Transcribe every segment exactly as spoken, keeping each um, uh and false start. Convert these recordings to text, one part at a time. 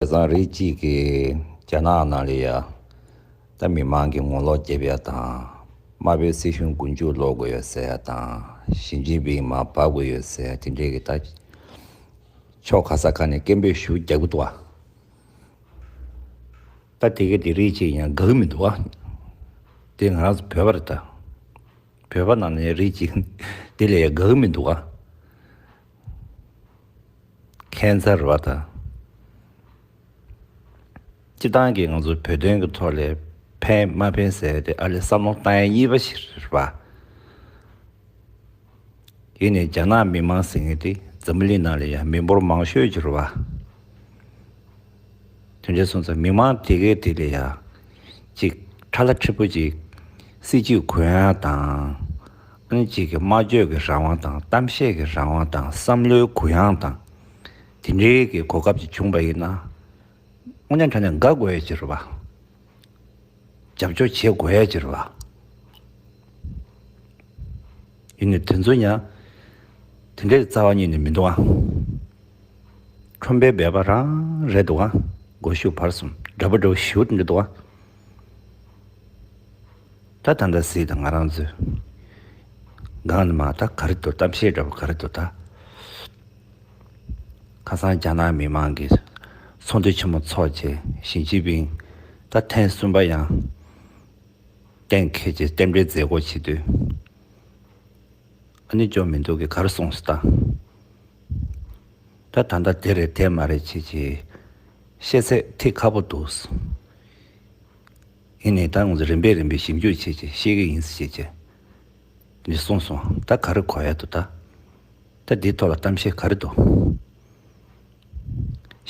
བྱས་ཙང་རིགས་གཅིག་གིས་རྒྱ་ནག་ནང་ལ་ཡ་ད་མི་མང་གི་ངོ་ལོག་རྒྱབ་ཡ་དང་། དམར་པོའི་སྲིད་གཞུང་མགོ་མཇུག་སློག་དགོས་ཡོད་ཟེར་ཡ་དང་། ཞི་ཅིན་ཕིང་མར་བབས་དགོས་ཡོད་ཟེར་ཡ་དེ་འདྲས་ཀྱི་ད་ཕྱོགས་ག་ས་ག་ནས་སྐད་འབོད་ཞེ་པོ་རྒྱག་གི་འདུག་བ། ད་དེ་ག་དེ་རིགས་གཅིག་ཡང་དགའ་གི་མི་འདུག་བ། དེ་ང་རང་ཚོ་བོད་པ་རེད་ད། བོད་པ་ནང་ནས་རིགས་གཅིག་དེ་ལ་ཡང་དགའ་གི་མི་འདུག་བ། ཁྱད་མཚར་རེད་བ་ད། སྤྱིར་བཏང་གི་ང་ཚོ་བོད་དོན་གྱི་ཐོག་ལ་ཕན་མ་ཕན་ཟེར་དེ་ཨ་ལས་བསམ་བློ་བཏང་ཡ་གཉིས་པ་ཞིག་རེད་བ། ཡིན་ནའི་རྒྱ་ནག་མི་མང་ཟེར་མཁན་དེ་འཛམ་བུ་གླིང་ནང་ལ་ཡང་མི་འབོར་མང་ཤོས་ཅིག་རེད་བ། དེ་འདྲ་སོང་ཙང་མི་མང་དེ་གའི་དེ་ལ་ཡང་ཅིག་ཁྲ་ལ་ཁྲི་པོ་ཅིག་སྲིད་ཇུས་གུ་ཡངས་དང་། ཨ་ནི་ཅིག་གི་སྨྲ་བརྗོད་ཀྱི་རང་དབང་དང་། གཏམ་བཤད་ཀྱི་རང་དབང་དང་། བསམ་བློའི་གུ་ཡངས་དང་། དེ་འདྲའི་གི་གོ་སྐབས་ཅིག་བྱུང་པ་ཡིན་ན། དངོས་གནས་དྲང་གནས་དགའ་དགོས་ཡ་ཅིག་རེད་བ། རྒྱབ་སྐྱོར་བྱེད་དགོས་ཡ་ཅིག་རེད་བ། ཡིན་ནའི་དེ་ཚོ་ཡང་དེ་འདྲའི་རྩ་བ་ཉིད་ནས་མི་འདུག་ཨ། ཁྲོམ་པའི་སྦལ་པ་རང་རེད་འདུག་ཨ། མགོ་གཞུག་བར་གསུམ་འདྲ་པོ་འདྲ་པོ་ཞེ་པོ་དེ་འདྲ་འདུག་ཨ། ད་ད་ལྟ་གཟིགས་དང་ང་རང་ཚོའི་སྒང་ནས་མར་ད་ག་རེ་འདུག་གཏམ་བཤད་འདྲ་པོ་ག་རེ་འདུག་ད། ཁ་སང་རྒྱ་ནག་མི་མང་གི་ཚོགས་འདུ་ཆེན་མོ་ཚོགས་བྱས། ཞི་ཅིན་ཕིང་ད་ཐེངས་གསུམ་པ་ཡང་གཏན་འཁེལ་བྱས་རྟེན་འབྲེལ་མཛད་སྒོ་བྱེད་དུས། ཨ་ནི་ཅོ་མི་འདུག་གི་ག་རེ་གསུངས་སོང་ད། ད་ད་ལྟ་དེ་རེད་དེ་མ་རེད་བྱས་བྱས་བཤད་ཚད་ཐིག་ཁ་པོ་འདུག་ཡིན་ནའི་ད་ང་ཚོ་རིམ་པས་རིམ་པས་ཞིབ་འཇུག་བྱས་བྱས་བཤད་ཀྱི་ཡིན་ཟེར་བྱས་བྱས་ནས་གསུངས་སོང་། ད་ག་རེ་གོ་ཡ་འདུག་ད། ད་འདིའི་ཐོག་ལ་གཏམ་བཤད་ག་རེ་འདུག་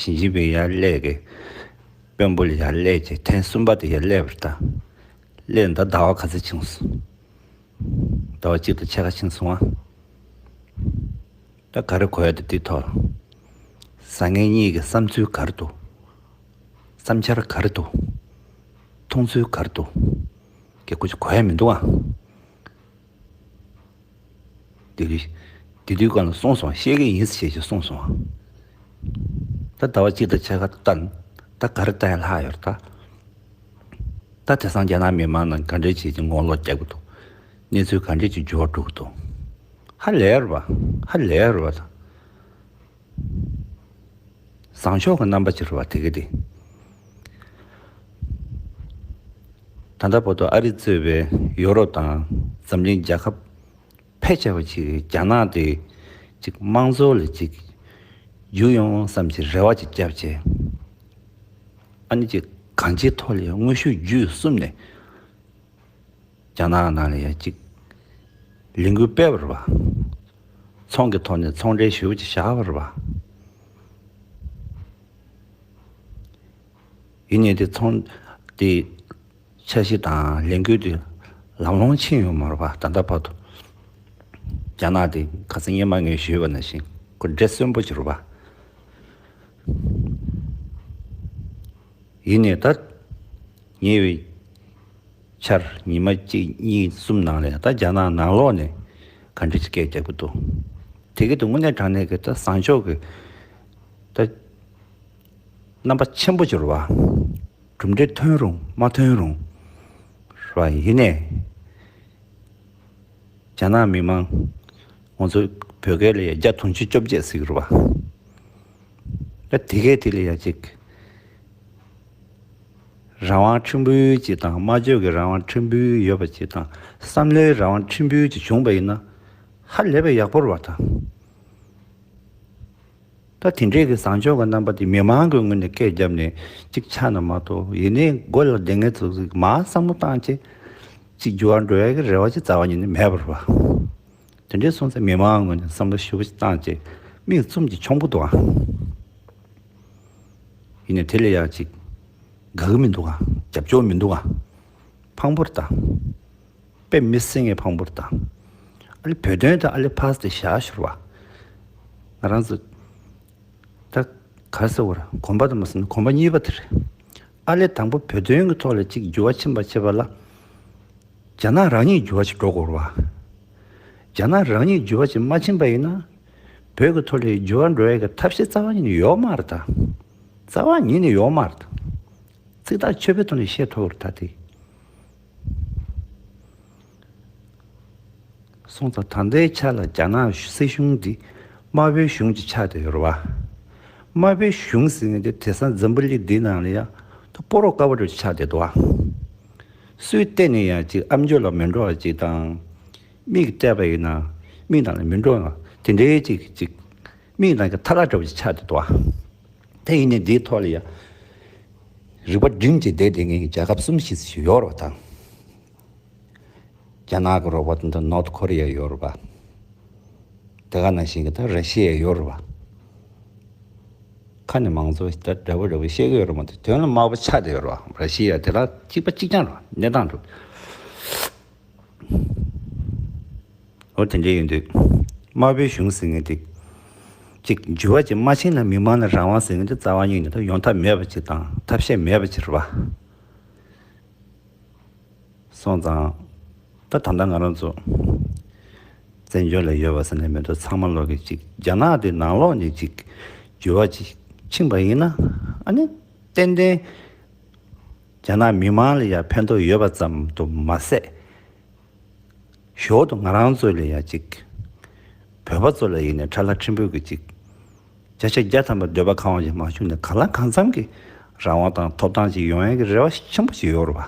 ཞི་ཅིན་ཕིང་ཡར་སླེབས་ཀྱི། དཔོན་པོ་ལ་ཡར་སླེབས་ཀྱི་ཐེངས་གསུམ་པ་དེ་ཡར་སླེབས་པ་རེད་ད། སླེབས་ནས་ད་ཟླ་བ་ག་ཚོད་ཕྱིན་སོང་། ཟླ་བ་གཅིག་དང་ཕྱེད་ཀ་ཕྱིན་སོང་ཨ། ད་ག་རེ་གོ་ཡ་དེ་དེའི་ཐོག་ལ། བཟང་ངན་གཉིས་ཀྱི་བསམ་ཚུལ་ག་རེ་འདུག་བསམ་འཆར་ག་རེ་འདུག་མཐོང་ཚུལ་ག་རེ་འདུག་གི་ཁོ་ཅིག་གོ་ཡ་མི་འདུག་ཨ། དེ་དུས་དེ་དུས་སྒང་ལ་གསུངས་སོང་། བཤད་ཀྱི་ཡིན་ཟེར་ཞེས་གསུངས་སོང་། ད་ཟླ་བ་གཅིག་དང་ཕྱེད་ཀ་ལྟ་ན་ད་ག་རེ་ལྟ་ཡ་ལྷག་ཡོད་རེད་ད། ད་དེང་སང་རྒྱ་ནག་མི་མང་ནང་ག་འདྲས་བྱས་ཀྱི་ངོ་ལོག་རྒྱག་གི་འདུག་གནས་ཚུལ་ག་འདྲས་ཀྱི་འགྱུར་བ་འགྲོ་གི་འདུག་ཧ་ལས་རེད་བ། ཧ་ལས་རེད་བ་ད། བཟང་ཕྱོགས་ཀྱི་རྣམ་པ་ཅིག་རེད་བ་དེ་ག་དེ། ད་ལྟ་བར་དུ་ཨ་རི་གཙོས་པའི་ཡོ་རོབ་དང་འཛམ་གླིང་རྒྱལ་ཁབ་ཕལ་ཆེ་བ་ཅིག་རྒྱ་ནག་དེ་ཅིག་དམངས་གཙོ་ལ་ཅིག་འཇུ་ཡོང་བསམ་གྱི་རེ་བ་ཅིག་བརྒྱབ་བྱས། ཨ་ནི་ཅིག་གང་ཅིའི་ཐོག་ལ་ཡང་དངོས་ཤུགས་བརྒྱུད་གསུམ་ནས་རྒྱ་ནག་ནང་ལ་ཡང་ཅིག་ལས་འགུལ་སྤེལ་བ་རེད་བ། ཚོང་གི་ཐོག་ནས་ཚོང་འབྲེལ་ཞེ་པོ་ཅིག་བཞག་པ་རེད་བ། ཡིན་ནའི་དེ་ཚོང་དེ་འཆར་གཞི་དང་ལས་འགུལ་དེ་ལམ་ལྷོང་ཕྱིན་ཡོད་མ་རེད་བ། ད་ལྟ་བར་དུ་རྒྱ་ནག་དེ་ཁ་སང་སྔོན་མ་ངས་ཞུས་པ་ནང་བཞིན་ཁོ་འདྲེ་གསོན་པོ་ཅིག་རེད་བ། ཡིན་ནའི་ད་ཉེ་བའི་ཆར་ཉི་མ་གཅིག་གཉིས་གསུམ་ནང་ལ་ད་རྒྱ་ནག་ནང་ལོགས་ནས་ག་འདྲ་ཞིག་སྐད་རྒྱག་གི་འདུག་དེ་གི་དུ་དངོས་གནས་དྲང་གནས་ཀྱི་ད་བཟང་ཕྱོགས་ཀྱི་ད་རྣམ་པ་ཆེན་པོ་ཅིག་རེད་བ། གྲུབ་འབྲས་ཐོན་རུང་མ་ཐོན་རུང་རེད་བ། ཡིན་ནའི་རྒྱ་ནག་མི་མང་ང་ཚོ་བོད་སྐད་ལ་ཡ་བརྒྱ་དུང་ཕྱུར་བཅོ་བརྒྱད་ཟེར་གི་རེད་བ། ད་དེ་གས་དེ་ལ་ཡ་ཅིག་རང་དབང་ཕྲན་བུ་ཅིག་དང་། སྨྲ་བརྗོད་ཀྱི་རང་དབང་ཕྲན་བུ་ཡོད་པ་ཅིག་དང་། བསམ་བློའི་རང་དབང་ཕྲན་བུ་ཅིག་བྱུང་པ་ཡིན་ན་ཧ་ལས་པའི་ཡག་པོ་རེད་བ་དང་། ད་དེ་འདྲའི་གི་བཟང་ཕྱོགས་ཀྱི་རྣམ་པ་དེ་མི་མང་གི་ངོས་ནས་སྐད་བརྒྱབ་ནས་ཅིག་ཆགས་ན་མ་གཏོགས། ཡིན་ནའི་མགོ་ལ་བསྡད་མཁན་ཚོ་ཞིག་མར་བསམ་བློ་བཏང་བྱས་ཅིག་འགྱུར་བ་འགྲོ་ཡ་གི་རེ་བ་ཅིག་རྩ་བ་ཉིད་ནས་མེད་པ་རེད་བ། དེ་འདྲའི་སོང་ཙང་མི་མང་ངོས་ནས་བསམ་བློ་ཞེ་པོ་ཅིག་བཏང་བྱས་མིག་བཙུམ་གྱི་མཆོང་པོ་འདུག་ཨ། ཡིན་ནའི་དེ་ལ་ཡང་ཅིག་དགའ་གི་མི་འདུག་ཨ། རྒྱབ་སྐྱོར་མི་འདུག་ཨ། ཕངས་པོ་རེད་ད། དཔེ་མི་སྲིད་ངས་ཕངས་པོ་རེད་ད། ཨ་ལེ་བོད་དོན་དང་ཨ་ལེ་ཕར་དེ་བཞག་ཤོར་བ། ང་རང་ཚོ་ད་ག་རེ་ཟེར་དགོས་རེད། གོམ་པ་དང་མ་ཟེར་ན་གོམ་པ་གཉིས་པ་དེ་རེད། ཨ་ལེ་དང་པོ་བོད་དོན་གྱི་ཐོག་ལ་ཅིག་འགྱུར་བ་ཕྱིན་པ་བྱས་པ་ལ། རྒྱ་ནག་རང་ཉིད་འགྱུར་བ་ཞིག་འགྲོ་དགོས་རེད་བ། རྒྱ་ནག་རང་ཉིད་འགྱུར་བ་ཞིག་མ་ཕྱིན་པ་ཡིན་ན། བོད་ཀྱི་ཐོག་ལ་འགྱུར་བ་འགྲོ་ཡ་གི་ཐབས་ཤེས་རྩ་བ་ཉིད་ནས་ཡོད་མ་རེད་ད། རྩ་བ་ཉིད་ནས་ཡོད་མ་རེད། ཚིག་ཐག་ཆོད་པའི་ཐོག་ནས་བཤད་ཐུབ་རེད་ད་དེ། སོང་ཙང་ད་ལྟའི་ཆ་ལ་རྒྱ་ནག་སྲིད་གཞུང་འདི་དམར་པོའི་གཞུང་ཅིག་ཆགས་བསྡད་ཡོད་རེད་བ། དམར་པོའི་གཞུང་ཟེར་མཁན་དེ་དེང་སང་འཛམ་བུ་གླིང་འདི་ནང་ལ་ཡང་ད་སྤོ་རོག་དཀར་པོ་འདྲ་ཅིག་ཆགས་བསྡད་འདུག་བ། སུས་བལྟས་ནས་ཡང་ཅིག་ཨམ་ཅོག་ལ་མི་འགྲོ་བ་ཅིག་དང་། མིག་གིས་བལྟས་པ་ཡིན་ན་མིག་ནང་ལ་མི་འགྲོ་བ་དེ་འདྲའི་ཅིག་ཅིག་མིག་ནང་གི་ཐ་ལ་འདྲ་བོ་ཅིག་ཆགས་བསྡད་འདུག་བ། དེ་ཡིན་ནའི་འདིའི་ཐོག་ལ་ཡང་རིག་པ་སྒྲིམ་གྱིས་བསྡད་བསྡད་མཁན་གྱི་རྒྱལ་ཁབ་གསུམ་ཞིག་ཡོད་རེད་བ་དང་། རྒྱ་ནག་གི་རོགས་པ་དེ་འདྲ་ནོར་ཐི་ཁོ་རི་ཡ་ཡོད་རེད་པ། དེ་ག་ནང་བཞིན་གྱི་ད་ར་ཤི་ཡ་ཡོད་རེད་པ། ཁ་ནས་མང་གཙོ་ད་འདྲ་པོ་འདྲ་པོ་བཤད་ཀྱི་ཡོད་རེད་མ་གཏོགས་དོན་ལ་དམར་པོ་ཆགས་བསྡད་ཡོད་རེད་པ། ར་ཤི་ཡ་དེ་ལ་གཅིག་པ་གཅིག་རྐྱང་རེད་པ་གནས་སྟངས་འདྲ། འོ་དེ་འདྲ་ཡིན་དུས། དམར་པོའི་གཞུང་ཟེར་མཁན་དེ། གཅིག་འགྱུར་བ་ཅིག་མ་ཕྱིན་ན་མི་མང་ལ་རང་དབང་ཟེར་མཁན་དེ་རྩ་བ་ཉིད་ནས་ད་ཡོང་ཐབས་མེད་པ་ཅིག་དང་ཐབས་ཤེས་མེད་པ་ཅིག་རེད་པ། སོང་ཙང་། ད་ད་ལྟ་ང་རང་ཚོ། བཙན་བྱོལ་ལ་ཡོད་པ་ཟེར་ནས་མི་འདུག་ཚང་མ་ལོག་གི་ཅིག་རྒྱ་ནག་དེ་ནང་ལོགས་ནས་ཅིག་འགྱུར་བ་ཅིག་ཕྱིན་པ་ཡིན་ན་ཨ་ནི་ཏན་ཏན་རྒྱ་ནག་མི་མང་ལ་ཡང་ཕན་ཐོགས་ཡོད་པ་ཙམ་དུ་མ་ཟད། ཞོར་དུ་ང་རང་ཚོ་ལ་ཡང་ཅིག་བོད་པ་ཚོ་ལ་ཡིན་ནའི་ཁྲ་ལྷ་ཁྲིམས་དཔོན་གྱི་ཅིག་བརྒྱ་ཆ་བརྒྱ་ཐམ་པ་འདོད་པ་ཁེངས་པ་ཞིག་མ་བྱུང་ནས་གང་ལ་གང་འཚམ་གྱི་རང་དབང་དང་ཐོབ་ཐང་ཅིག་ཡོང་ཡག་གི་རེ་བ་ཆེན་པོ་ཞིག་ཡོད་རེད་པ།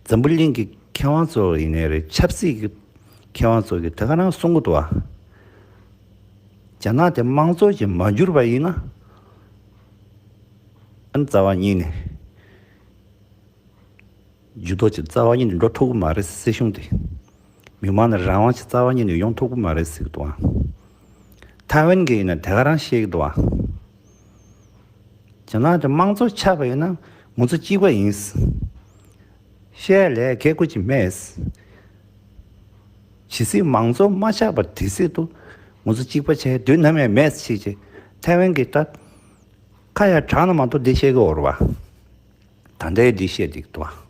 འཛམ་བུ་གླིང་གི་མཁས་དབང་ཚོ་ཡིན་ནའི་རེད། ཆབ་སྲིད་ཀྱི་མཁས་དབང་ཚོ་གིས་དེ་ག་རང་གསུང་གི་འདུག་བ། རྒྱ་ནག་དེ་དམངས་གཙོ་ཅིག་མ་གྱུར་པ་ཡིན་ན། ཨ་ནི་རྩ་བ་ཉིད་ནས་འགྱུར་ལྡོག་ཅིག་རྩ་བ་ཉིད་ནས་འགྲོ་ཐུབ་ཀྱི་མ་རེད། སྲིད་གཞུང་དེ། མི་མང་ལ་རང་དབང་ཅིག་རྩ་བ་ཉིད་ནས་ཡོང་ཐུབ་ཀྱི་མ་རེད་ཟེར་གྱི་འདུག་བ། ཐའེ་ཝན་གྱིས་ཡིན་ན་དེ་ག་རང་བཤད་ཀྱི་འདུག་བ། རྒྱ་ནག་དེ་དམངས་གཙོ་ཆགས་པ་ཡིན་ན་ང་ཚོ་གཅིག་པ་ཡིན། བཤད་ལས་ཁེ་ཁུ་ཅིག་མེད། ཇི་སྲིད་མང་གཙོ་མ་ཆགས་པ་དེ་སྲིད་དུ་ང་ཚོ་གཅིག་པ་བྱས་དུས་ནམ་ཡང་མེད་ཟེར་ཅིག་ཐའེ་ཝན་གྱིས་ད་ཁ་ཡར་གྲགས་ན་མ་གཏོགས་འདི་བཤད་ཀྱི་ཡོད་རེད་བ། ད་ལྟའི་འདི་བཤད་འདུག་བ།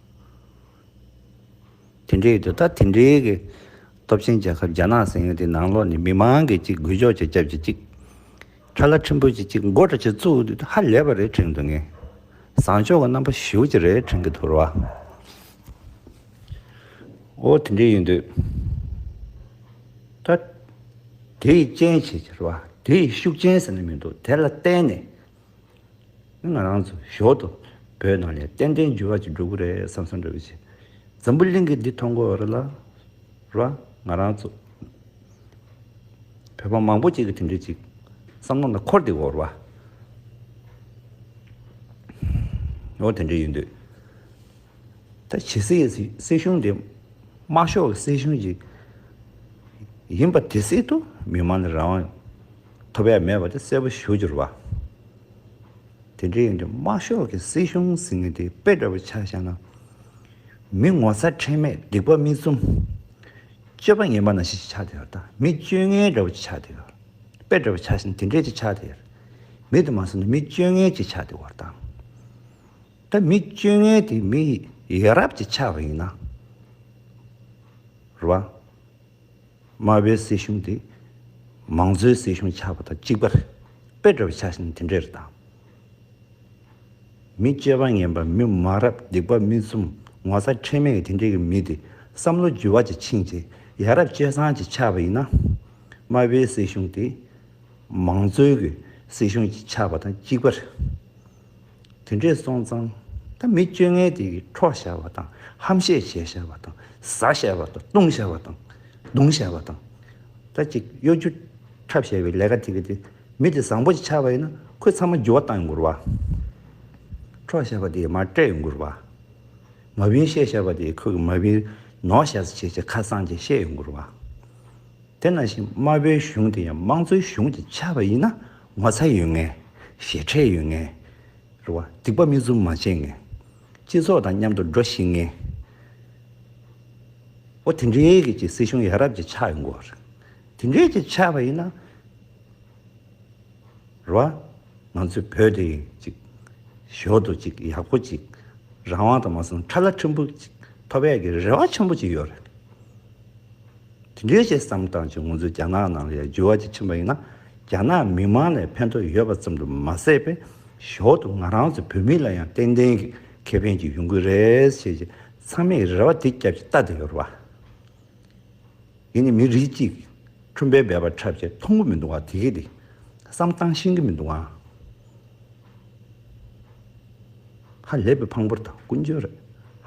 དེ་འདྲའི་དུ་ད་དེ་འདྲའི་གི་སྟོབས་ཆེན་རྒྱལ་ཁབ་རྒྱ་ནག་ཟེར་མཁན་དེ་ནང་ལོགས་ནས་མི་མང་གིས་ཅིག་འགུལ་སྐྱོད་ཅིག་བརྒྱབ་ཅིག་ཅིག་ཁྲ་ལྷ་ཁྲིམས་དཔོན་ཅིག་ཅིག་འགོ་འདྲ་ཅིག་བཙུགས་དུས་ཧ་ལས་པ་རེད་དྲན་འདུག་ངས། བཟང་ཕྱོགས་ཀྱི་རྣམ་པ་ཞེ་པོ་ཅིག་རེད་དྲན་གྱི་འདུག་ར་བ། འོ་དེ་འདྲའི་ཡིན་དུས། ད། དེ་ཡི་རྐྱེན་བྱས་ཀྱི་རེད་བ། དེ་ཡི་ཤུགས་རྐྱེན་ཟེར་ན་མི་འདུག་དེ་ལ་བརྟེན་ནས། ང་རང་ཚོ་ཞོར་དུ་བོད་ནང་ལ་ཏན་ཏན་འགྱུར་བ་ཅིག་འགྲོ་གི་རེད་བསམ་བསམ་འདྲ་བོ་ཅིག་འཛམ་བུ་གླིང་གིས་འདི་མཐོང་གི་ཡོད་རེད་ལ། ར་ང་རང་ཚོ་བོད་པ་མང་པོ་ཅིག་གིས་དེ་འདྲ་ཅིག་བསམ་བློ་ནང་འཁོར་བསྡད་ཡོད་རེད་བ། འོ་དེ་འདྲ་ཡིན་དུས། ད་ཇི་སྲིད་སྲིད་གཞུང་དེ་དམར་ཤོག་གི་སྲིད་གཞུང་ཅིག་ཡིན་པ་དེ་སྲིད་དུ་མི་མང་ལ་རང་དབང་ཐོབ་ཡ་མེད་པ་དེ་གསལ་པོ་ཞེ་པོ་ཅིག་རེད་བ། དེ་འདྲ་ཡིན་དུས་དམར་ཤོག་གི་སྲིད་གཞུང་ཟེར་མཁན་དེ་དཔེ་འདྲ་བོ་ཆ་བཞག་ན། མི་ངོ་ཚ་ཁྲེལ་མེད་སྡིག་པ་མིག་བཙུམ། སྤྱོད་པ་ངན་པ་ནང་བཞིན་ཅིག་ཆགས་བསྡད་ཡོད་ད། མི་སྤྱོད་ངན་འདྲ་བོ་ཅིག་ཆགས་བསྡད་ཡོད། དཔེ་འདྲ་བོ་ཆ་བཞག་ན་དེ་འདྲས་ཅིག་ཆགས་བསྡད་ཡོད། མི་དེ་མ་སོང་ན་མི་སྤྱོད་ངན་ཅིག་ཆགས་བསྡད་ཡོད་ད། ད་མི་སྤྱོད་ངན་དེ་མི་ཡ་རབས་ཅིག་ཆགས་པ་ཡིན་ན། རེད་བ། དམར་པོའི་སྲིད་གཞུང་དེ་མང་གཙོའི་སྲིད་གཞུང་ཆགས་པ་དང་གཅིག་པ་རེད། དཔེ་འདྲ་བོ་ཆ་བཞག་ན་དེ་འདྲས་རེད་ད། མི་སྤྱོད་པ་ངན་པ་མི་མ་རབས་སྡིག་པ་མིག་བཙུམ་ངོ་ཚ་ཁྲེལ་མེད་ཀྱི་དེ་འདྲས་ཀྱི་མི་དེ་བསམ་བློ་འགྱུར་བ་ཅིག་ཕྱིན་ཅིག་ཡ་རབས་སྤྱོད་བཟང་ཅིག་ཆགས་པ་ཡིན་ན། དམར་པོའི་སྲིད་གཞུང་དེ་མང་གཙོའི་གི་སྲིད་གཞུང་ཅིག་ཆགས་པ་དང་གཅིག་པ་རེད། དེ་འདྲས་སོང་ཙང་ད་མི་སྤྱོད་ངན་དེ་གི་འཕྲོག་བཞག་པ་དང་ཧམ་བཤད་བྱས་བཞག་པ་དང་ཟ་བཞག་པ་དང་བཏུང་བཞག་པ་དང་རྡུང་བཞག་པ་དང་། ད་ཅིག་གཡོ་སྒྱུ་འཁྲབ་བཞག་པའི་ལས་ཀ་དེ་གི་དེ་མི་དེ་བཟང་པོ་ཅིག་ཆགས་པ་ཡིན་ན་ཁོས་ཚང་མ་འགྱུར་བ་བཏང་ཡོང་གི་རེད་བ། འཕྲོག་བཞག་པ་དེ་མར་སྤྲད་ཡོང་གི་རེད་བ། མ་བིན་བཤད་བཞག་པ་དེ་ཁོས་མ་བིན་ནོར་བཞག་ས་བྱས་བྱས་ཁ་གསང་བྱས་བཤད་ཡོང་གི་རེད་བ། དེ་ནང་བཞིན་དམར་པོའི་གཞུང་དེ་ཡང་དམངས་གཙོའི་གཞུང་ཅིག་ཆགས་པ་ཡིན་ན་ངོ་ཚ་ཡོད་མཁན། ཞེ་ཁྲེལ་ཡོད་མཁན། རེད་བ། སྡིག་པ་མིག་བཙུམ་མ་བྱེད་མཁན། སྤྱི་ཚོགས་དང་མཉམ་དུ་འགྲོ་ཤེས་མཁན། འོ་དེ་འདྲའི་གི་ཅིག་སྲིད་གཞུང་ཡ་རབས་ཅིག་ཆགས་ཡོང་གི་རེད། དེ་འདྲའི་ཅིག་ཆགས་པ་ཡིན་ན། རེད་བ། ང་ཚོའི་བོད་དེ་ཅིག་ཞོར་དུ་ཅིག་ཡག་པོ་ཅིག་རང་དབང་དང་མ་སོང་ཁྲ་ལྷ་ཁྲིམས་དཔོན་ཅིག་ཐོབ་ཡས་ཀྱི་རེ་བ་ཆེན་པོ་ཅིག་ཡོད་རེད། དེ་འདྲའི་ཅིག་བསམ་སྟངས་ཅིག་ང་ཚོའི་རྒྱ་ནག་ནང་ལ་ཡང་འགྱུར་བ་ཅིག་ཕྱིན་པ་ཡིན་ན། རྒྱ་ནག་མི་མང་ལ་ཕན་ཐོགས་ཡོད་པ་ཙམ་དུ་མ་ཟད་པའི་ཞོར་དུ་ང་རང་ཚོ་བོད་མི་ལ་ཡང་ཏན་ཏན་གྱི་ཁེ་ཕན་ཅིག་ཡོང་གི་རེད་ཞེས་ཚང་མས་རེ་བ་དེ་བརྒྱབ་ཅིག་ལྟ་བསྡད་ཡོད་རེད་བ། ཡིན་ནའི་མི་རིགས་གཅིག་ཁྲོན་པའི་སྦལ་པ་འཁྲབ་བྱས་མཐོང་གི་མི་འདུག་བ། དེ་གས་དེ་བསམ་བཏང་ཤེས་ཀྱི་མི་འདུག་བ། ཧ་ལས་པའི་ཕངས་པོ་རེད། ད་ཀུན་སྤྱོད་རེད།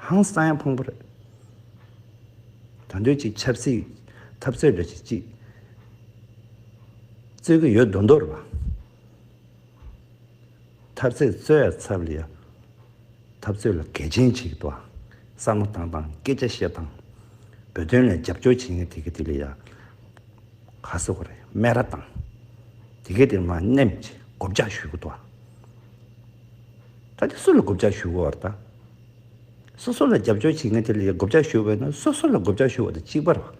ཧང་སང་ཡང་ཕངས་པོ་རེད། ད་འདོད་ཅིག་ཆབ་སྲིད་འཐབ་རྩོད་འདྲ་ཅིག་ཅིག་རྩོད་ཀྱི་ཡོད་མདོག་མདོག་རེད་བ། འཐབ་རྩོད་རྩོད་ཡ་ཚབ་ལ་ཡ། འཐབ་རྩོད་ལ་གལ་ཆེན་བྱེད་ཀྱི་འདུག་བ། བསམ་བློ་བཏང་སྟངས། སྐད་ཆ་བཤད་སྟངས། བོད་དོན་ལ་རྒྱབ་སྐྱོར་བྱེད་མཁན་དེ་ག་དེ་ལ་ཡ། ག་ཟེར་དགོས་རེད། སྨད་ར་བཏང་། དེ་ག་དེ་མར་མནན་བྱས་མགོ་བཅག་ཞུ་གི་འདུག་བ། ད་དེ་སུ་ལ་མགོ་བཅག་ཞུ་དགོས་བ་རེད་ད། སོ་སོ་ལ་རྒྱབ་སྐྱོར་བྱེད་མཁན་དེ་ལ་ཡ་མགོ་བཅག་ཞུ་བས་ན་སོ་སོ་ལ་མགོ་བཅག་ཞུ་བ་དང་གཅིག་པ་རེད་བ།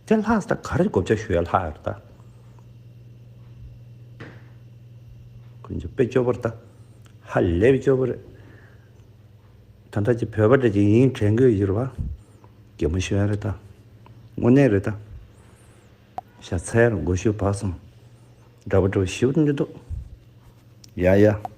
དེ་ལྷག་ས་ད་ག་རེ་མགོ་བཅག་ཞུ་ཡ་ལྷག་ཡོད་རེད་ད། ཁོ་ཚོ་དཔེ་སྐྱོ་པོ་རེད་ད། ཧ་ལས་པའི་སྐྱོ་པོ་རེད། ད་ལྟ་ཅིག་བོད་པ་འདྲ་ཅིག་ཡིན་དྲན་གྱི་ཡོད་རེད་བ། གད་མོ་ཤོར་ཡ་རེད་ད། དངོས་གནས་རེད་ད། ཤ་ཚ་ཡ་རུ་མགོ་ཤུ་བབས་སོང་། འདྲ་པོ་འདྲ་པོ་ཞིབ་འདི་འདུག་ཡ་ཡ།